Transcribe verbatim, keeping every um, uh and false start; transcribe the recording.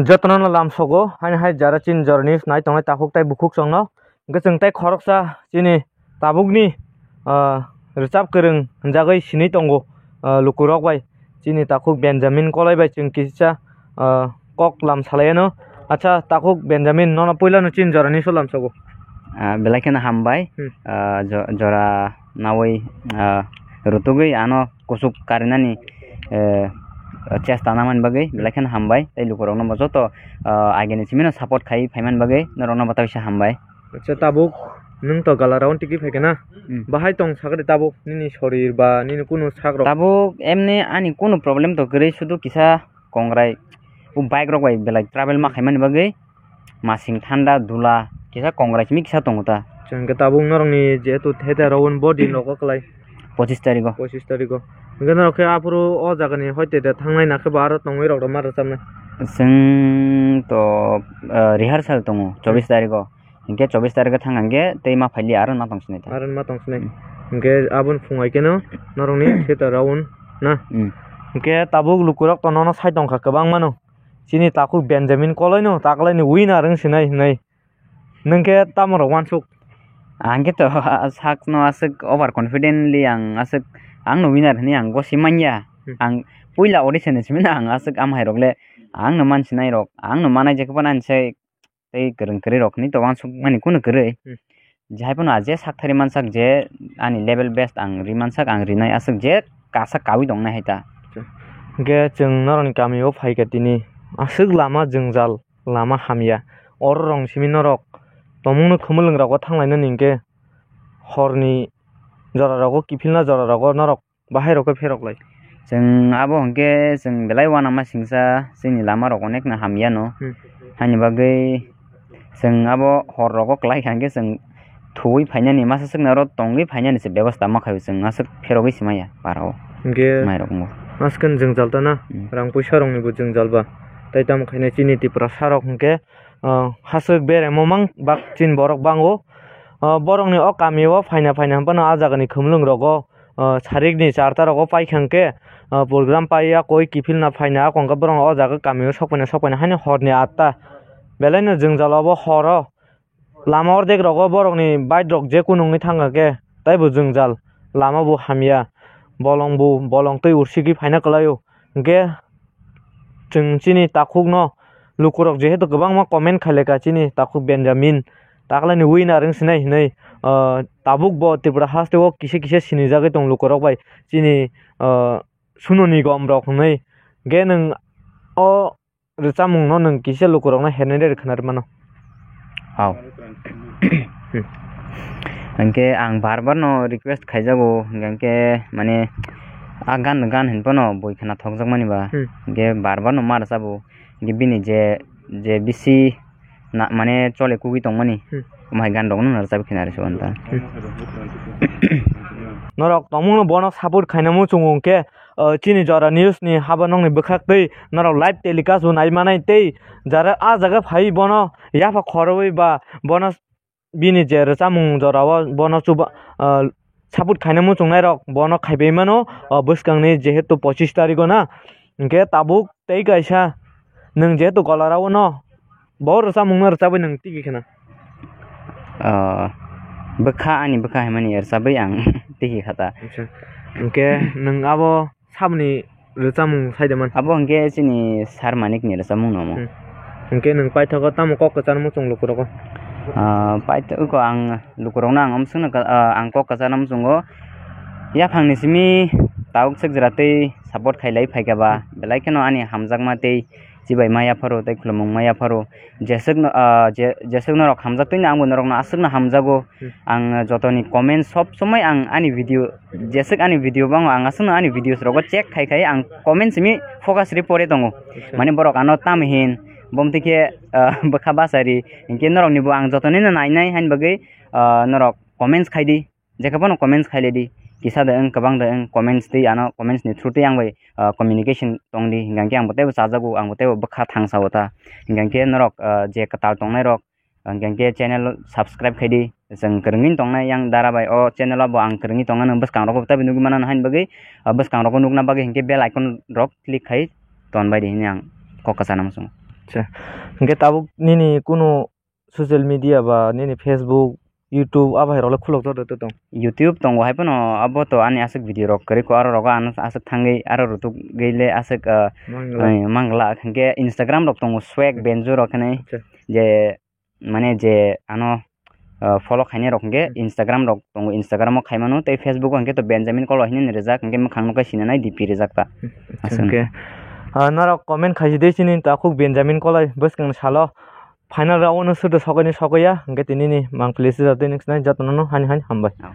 Jotono no lamsogo, haini hai jara chini jora news nai tongnai takhuk tai bukhuk chwngno. Hwnkhe chwng tai khoroksa chini tabukni, ah, rwchap kwrwng hwnjagwi sinwi tongo, ah, lukurok bai. Chini takhuk Benjamin Kolai bai chwng kisa, ah, kok lam salaiano. Acha, takhuk Benjamin, nono puilano chini jora news o lamsogo. Ah, belai kheno hambai. Hmm. Ah, jo-, jora nawi, ah, rutugwi ano kuchuk karinani, eh, chesta nangmani bagwi belai kheno hambai, tei lukurokno bo joto, ah, agini simino support khai phaimani bagwi norokno bo taisa hambai. Acha, tabuk nwng to gala round tiki phaikha na? Hmm. Bahai tong sakha de tabuk nini sorir ba nini kunu sak rok? Tabuk emni ani kunu problem to kwrwi, sudu kisa kongrai o bike rok bai belai travel ma khaimani bagwi masing thanda dula kisa kongrai simi kisa tongo ta. Chwng khe tabuk norokni jehetu theater o wng bo din rogo kwlai. Pochis tarikh o. Pochis tarikh o. Hwnkhe norok khe aphuru o jaga ni hoi tete thangnai na khe bo aro tongwi rok rw ma rwchapnai? Chwng to, ah, rehearsal tongo chobis tarikh o. Hwnkhe chobis tarikh o thang hwnkhe tei ma phaili aro ma tong sinai ta. Aro ma tong sinai. Hmm. Hwnkhe aboni phung hai kheno norokni theater o wng na? Hmm. Hwnkhe tabuk lukurok to nono sai tongkha kwbang mano. Chini takhuk Benjamin Kolai no taklaini winner wng sinai hinwi. Nwng khe tamo rok wansuk? Ang khe to sakno aswk over confidently ang aswk, ang no winner hinwi ang gosi manya. Hmm. Ang puila audition ni simi no ang aswk amhai rok le ang no mansinai rok, ang no manai je khe phano ani sai tei kwrwng kwrwi rok hinwi to wansuk mani kunu kwrwi. Hmm. Jehai phano a je sakthari mansak je ani level best ang ri mansak, ang rinai aswk je kasa kaui tongnai hai ta. Hwnkhe chwng norokni kamio phaikha tini aswk lama jwngjal. Lama hamya. Oro rong simi norok tomungno khumulwng rogo thanglainani hinkhe horni jora rogo kiphilna jora rogo norok bahai rok khe pherok lai. Chwng abo hinkhe chwng belai uanama singsa, chini lama rok onek no hamya no. Hmm. Haini bagwi chwng abo hor rogo kwlai kha hinkhe chwng thuwi phainani masa swkna oro tongwi phainani se bebosta ma khaio, chwng aswk pherogwi se maya para o. Hinkhe mairok wngkha. Aswkhe jwngjal ta na, hmm, rang puisa rokni bo jwngjal ba. Tai tamo khaina chini Tiprasa rok hinkhe, ah, haswk beremo mang bak chini borok bango. Ah, borokni o kamio phaina phaina hwnphano a jagani khumlwng rogo, ah, sarikni charta rogo paikha hinkhe, ah, program paiya koi kiphilna phaina, akongkhe borokno o jaga kamio sokpaina sokpaina haino horni atta. Belaino jwngjal obo horo. Lama ordek rogo borokni bike rok je kunungwi thangkha khe, taibo jwngjal, lama bo hamya, bolong bo, bolong twi ursigwi phaina kwlaio. Hinkhe chwng chini takhukno lukurok jehetu kwbangma comment khaileka chini takhuk Benjamin, taklaini winner wng sinai hinwi, ah, tabuk bo Tripura hasteo kisa kisa sinijagwi tong lukurok bai chini, ah, Sunu Nigam rok hinwi. Hinkhe nwng o rwchapmung no nwng kisa lukurokno hernai de khna rw mano. Hao. Hmm. Hinkhe ang bar bar no request khaijago, hinkhe mane a gan, gan hinphano bui khna thokjakmani ba. Hmm. Hinkhe bar bar no ma rwchabo. Hinkhe bini je, je bisi na, mane chole kugui tongmani. Hmm. Omo hai gan rokno narwchapwi khna rw se uanta. Hmm. Norok tongmungno bono support khaina muchungo hinkhe, o, chini Jora News ni haba nokni bwkhak twi norok live telecast bo nai manai tei jara a jaga phai bono yapha khorwi ba bono bini je rwchapmung jorao bono chuba, o, support khaina muchungnai rok bono khaibai mano, o, bwskangni jehetu pochis tarikh o na. Hinkhe tabuk tei kaisa nwng jehetu golarao no bo rwchapmung no rwchapwi nwng tigi khna. Ah, bwkha, ani bwkha hinmani rwchapwi ang tigi kha ta. Acha. Hinkhe nwng abo saboni rwchapmung sai de man? Abo hinkhe chini Sir Manik ni rwchapmung no omo. Hmm. Hinkhe nwng paithago tamo kok kwchar muchung lukurogo? Ah, paithago ang lukurokno ang omswkno ka-, ah, ang kok kwcharno muchungo. Yaphangni simi tabuk swk jora tei support khailai phaikha ba, belai kheno ani hamjakma tei chibai ma yapharo tei khulumung ma yapharo. Jeswk no, ah, je-, jeswk norok hamjak twi no, ang bo norokno aswkno hamjago. Hmm. Ang jotoni comment sob somoi ang ani video, jeswk ani video bango, ang aswkno ani videos rogo check khai khai ang comment simi focus ri pore tongo. Acha. Mane borok ano tam hin, bom twi khe, ah, bwkha bachari, hinkhe norokni bo ang jotoni no nai nai hain bagwi, ah, norok comments khai di. Jekhe bono comments khailai di, kisa da wng, kwbang da wng, comments twi ano comments ni through twi ang bai, ah, communication tong di, hingkha khe ang bo teibo chajago, ang bo teibo bwkha thangsa o ta. Hingkha khe norok, ah, je kwtal tongnai rok, hingkha khe channel subscribe khai di, chwng kwrwngwi tongnai yang dara bai o channel o bo ang kwrwngwi tongna nang bwskang rok bo teibo nugwi mano hain bagwi, ah, bwskang rok nukna bagwi hinkhe bell icon rok click khai ton bai di hinwi ang kok kwchana muchungo. Acha. Hwnkhe tabuk nini kunu social media ba nini Facebook, YouTube abo hai rok le khulok jak de tong? YouTube tongo hai phano, abo to ani aswk video rok kwrwi kho, aro rogo ano aswk thangwi aro rutugwi le aswk, ah, Mangla. Ai, mangla. Hwnkhe Instagram rok tongo, Swag Benjo rok hinwi. Acha. Je mane je ano, ah, follow khainai rok hwnkhe Hmm. Instagram rok tongo, Instagram o khaimano, tei Facebook o hwnkhe to Benjamin Koloi hinwi rijak, hwnkhe mwkhang no khe sinanai D P rijak ta. Hmm. Aswk. Hwnkhe, ah, norok comment khaisi de chini takhuk Benjamin Koloi bwskang salo final round o soto sokoi ni sokoi ya, hwnkhe tini ni mangpili sijak tei nuksinai jotono no hani hani hambai. Oh.